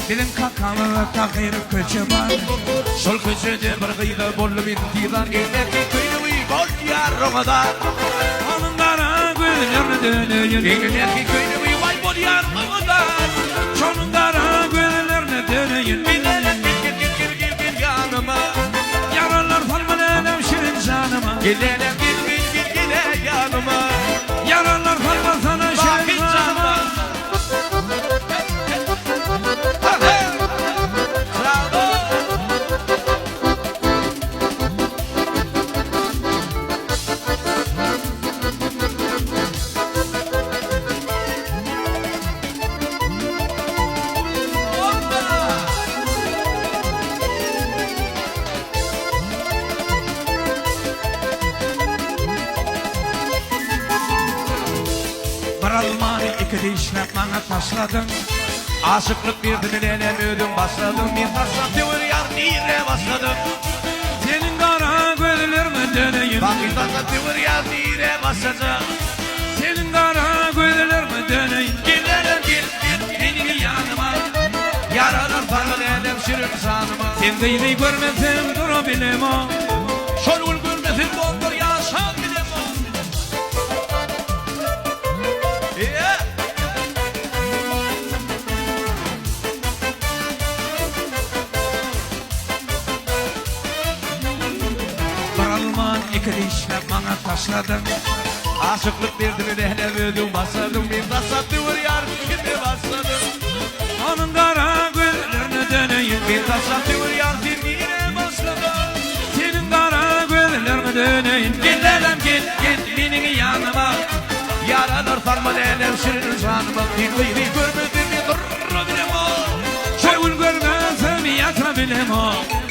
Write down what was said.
Biziň kakamyz Tahyr köçe bar. Şol köçede bir gyza boldum intizar. Egneki köýnegi bolýar oňa zar. Onuň gara gözlerine döneýin. Egneki köýnegi waý bolýar oňa zar. Şonuň gara gözlerine döneýin. Gel gel gel gel gel gel gel ýanyma. Ýaralar salma läläm şirin janyma. Gel läläm gel gel gel gel ýanyma. Ýaralar salma sana şirin janyma. Bir almany iki dişläp maňa taşladyň. Aşyklyk derdini nenem özüň başladyň. Men taşlap söwer ýar nirä başladyň. Seniň gara gözleriňe döneýin. Baky taşlap söwer ýar nirä başlajak. Seniň gara gözleriňe döneýin. Gel nenem gel gel meniň ýanyma. Ýaralar saňa nenem şirin janyma. Sen gyzy görmesem durabilemok. Şol gün görmesem bolmar ýaşap bilemok. Bir alman iki dişläp maňa taşladyň. Aşyklyk derdini nähläp özüň başladyň. Men taşlap döwer ýar kime başladyň. Onuň gara gözlerine döneýin. Men taşlap döwer ýar sen nirä başladyň. Seniň gara gözleriňe döneýin. Gel läläm gel gel meniň ýanyma. Ýaralar salma läläm şirin janyma. Sen gyzy görmesem men durabilemok. Şol gün görmesem ýatabilemok.